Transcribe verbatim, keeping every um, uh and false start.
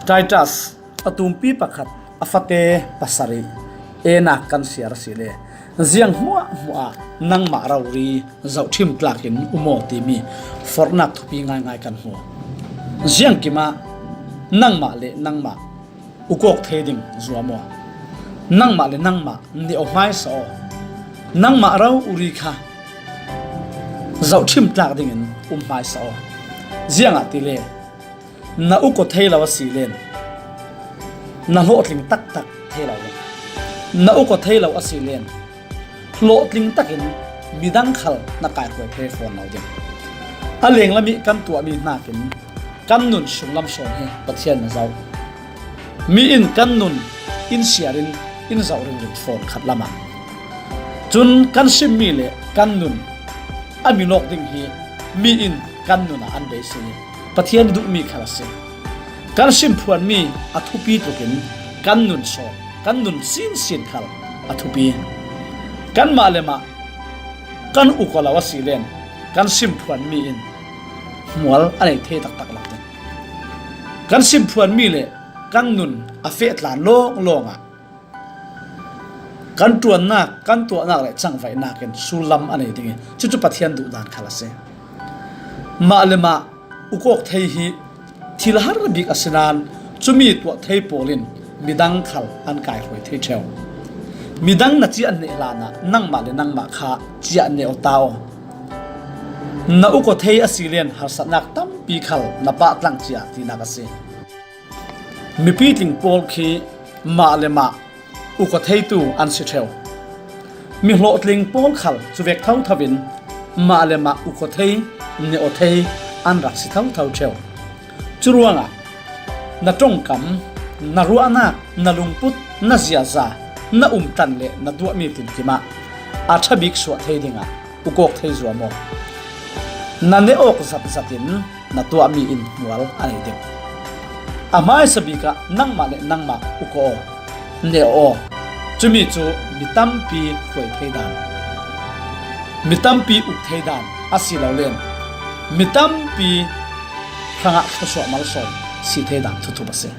Titus a tumpi pakhat a fate pasarih enak kan siar a si le, ziang hmuahhmuah nangmah rori zohṭhim tlakin um aw timi forhnak thupi ngaingai kan hmu. Ziangkimah nangmah le nangmah ukawk thei ding zuam aw. Nangmah le nangmah neh aw hmaisa aw. Nangmah rori kha zohṭhim tlak dingin um hmaisa aw. Ziangahtile na uk aw thei lo a si len, na hlawhtling taktak thei lo ding. Na uk aw thei lo a si len, hlawhtling takin midang khal na kaihruai thei fawn lo ding. A lenglam ih kan tuahmi hnakin kan nun sunglam sawn hi Pathian na zoh. Mi in kan nun in siarin in zoh ringring fawn khat lamah. Cun kan simmi le kan nun a minawk ding hi mi in kan nun ah an beisei ih Pathian ih duhmi khal a si. Kan simphuanmi a thupi tlukin kan nun sawn, kan nun sinsin khal a thupi. Kanmah le mah kan uk aw lo a si len kan simphuanmi in hmual a nei thei taktak lo ding. Kan simphuanmi le kan nun a feh tlan lawnglawng ah kan ṭuannak, kan tuahnak le cangvaihnak in sullam a nei ding ih cucu Pathian duhdan khal a si. Mah le mah ukawk thei hi thil har bik a si nain cumi tuah thei pawl in midang khal an kaihruai thei ṭheu. Midang na ciah neh hlanah nangmah le nangmah kha ciah neh aw ta aw. Na uk aw thei a si len harsatnak tampi khal na pah tlang cia tinak a si. Mipi tling pawl khi mah le mah uk aw theitu an si ṭheu. Mi hlawhtling pawl khal cuvek thotho in mah le mah uk aw thei, neh aw thei an rak si thotho ṭheu. Curuangah na ṭongkam, na ruahnak, na lungput, na ziaza, na umtlan le na tuahmi tinkim ah a ṭha bik suah thei dingah ukawk thei zuam aw. Na neh awk zatzat in na tuahmi in hmual a nei ding. A hmaisa bikah nangmah le nangmah uk aw, neh aw. Cumi cu mi tampi hruai thei dan, mi tampi uk thei dan a si lo len mi tampi hrangah thluasuah malsawm si thei dan thuthup a si.